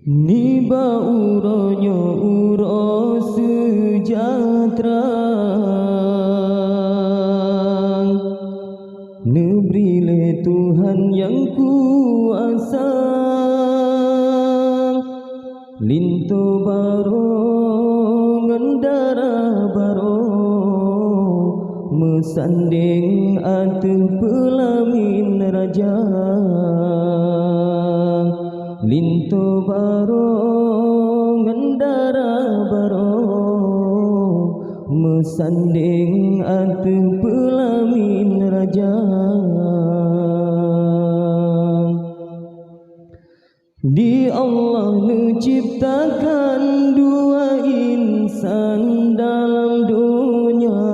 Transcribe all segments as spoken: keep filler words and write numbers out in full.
Nibak uroe nyoe uroe seujahteura, neubri lé Tuhan nyang kuasa, linto barô ngon dara barô, meusandéng ateueh peulamin raja. Linto barô ngon dara barô, meusandéng ateueh peulamin raja. Di Allah neuciptakan dua insan dalam donya,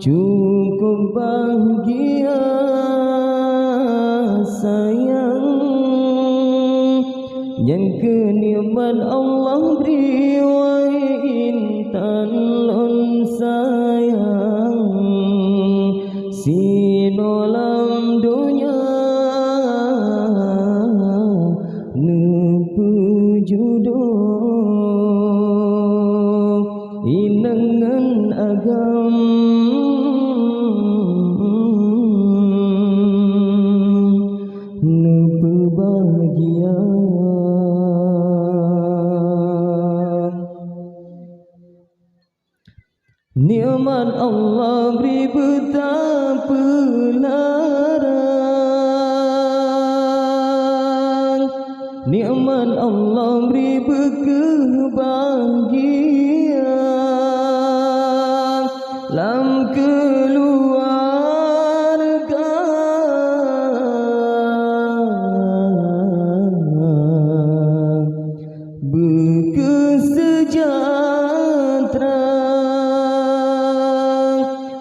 cukup bahagia sayang. Nyang keu nikmat Allah bri, wahai intan lôn sayang, sinoe lam donya neupeujudoe inong ngon agam, neupeubahagia. Nikmat Allah bri beutapeularang, nikmat Allah bri beukeuh bahagia lam keuluwarga. Beukeuh seujahteura,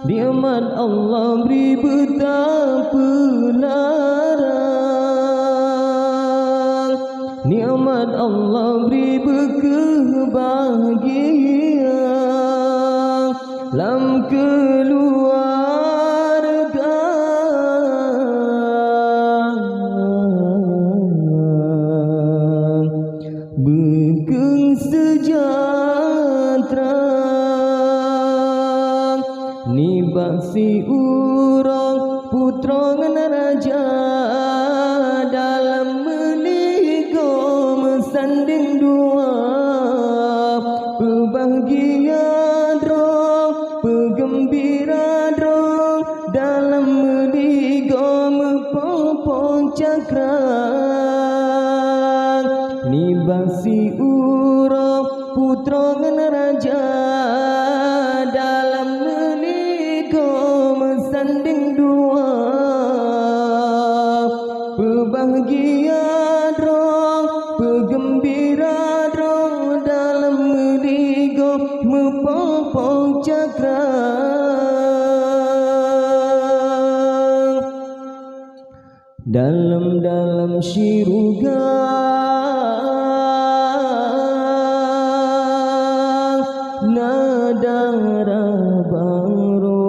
nikmat Allah bri beutapeularang, nikmat Allah bri beukeuh bahagia lam keuluwarga. Beukeuh seujahteura nibak siuroe putroe ngon raja, dalam meuligoe meusandéng dua, peubahagia droe, peugeumbira droe, dalam meuligoe meupoh-poh cakra. Nibak siuroe putroe ngon raja, dalam meuligoe meusandéng dua, peubahagia droe, peugeumbira droe, dalam meuligoe meupoh-poh cakra. Dalam-dalam syeuruga na dara barô,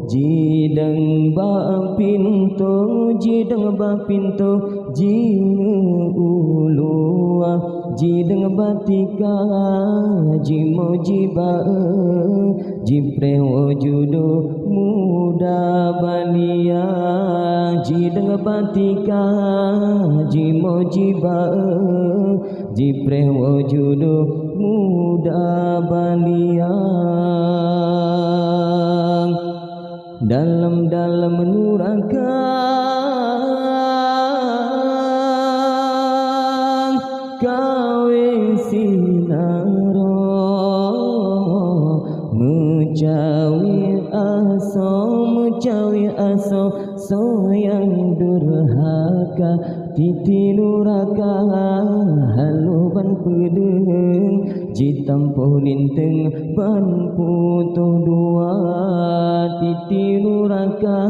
jidong bak pintoe, jidong bak pintoe, jingeu u luwa, jidong bak tika, jimoe jiba-e, jipreh woe judoe muda balia, jidong bak tika, jimoe jiba-e, jipreh woe judoe muda balia. Dalam-dalam nuraka kawé sinaro, meucawé asoe, meucawé asoe, soe nyang durhaka. Titi nuraka halo ban peudeueng, jitampôh linteung ban putôh dua. Titi nuraka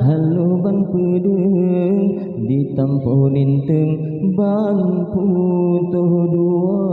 halo ban peudeueng, jitampôh linteung ban putôh dua.